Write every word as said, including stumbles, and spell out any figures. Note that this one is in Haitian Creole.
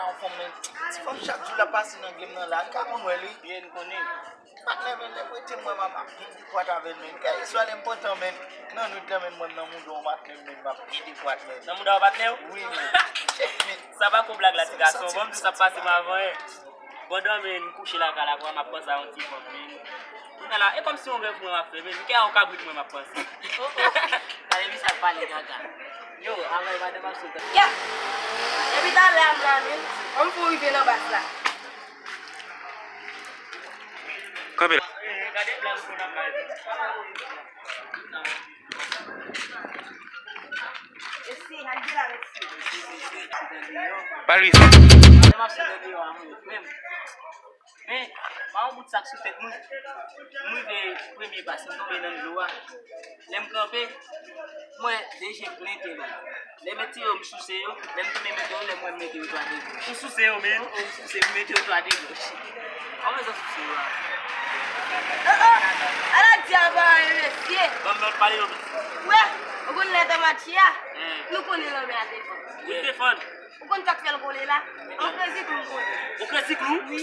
Yon fanm, men, ti fanm chak jou l ap pase nan game nan la, n ka konn wè l, wi. Ye, n konnen. Patnè, men, lè m rete mwen, m ap, m ap gen dekwat avè l, men. Kèlkeswa lè m pantan, men, nan nwit lan, men, mwen, nan mouda w patnè m, men, m ap gen dekwat, men. Nan mouda w patnè w? Wi, men. Sa pa ko blag la, ti gason. Bon, m di sa ap pase m avan, en. Pandan, men, m kouche lakay la, m ap panse a yon ti fanm, men. Kounye a la, e kòmsi yon rèv mwen m ap fè, men. M gen yon kabrit mwen m ap panse. Gade misye ap pale gaga. Yo, avè madanm ap sot. Kèt! Depi talè a m la, men. An m fè w rive nan baz la. Kanpe la. Gade blan pou nan kay. Pale wi. Madanm ap sot deyò a, mwen menm. Men, m a yon bout sak sou tèt mwen. M rive premye bas, m tonbe nan dlo a. Lè m kanpe, m wè de je m plen tè la. Lè m etire yo, m souse yo. Lè m tounen mete yo, lè m wè m mete yo twa de gòch. Ou souse yo, men? O, o, m souse, m mete yo twa de gòch. Kòman sa souse yo a? O, o, ala dyab a, mesye. Ban m lòt pale yo. Wè, ou konn lè tan match a, nou konnen lanmè a defann. Ou defann. Ou konn sa k fè l kole la? Yon krezi klou m kole. Yon krezi klou? Wi.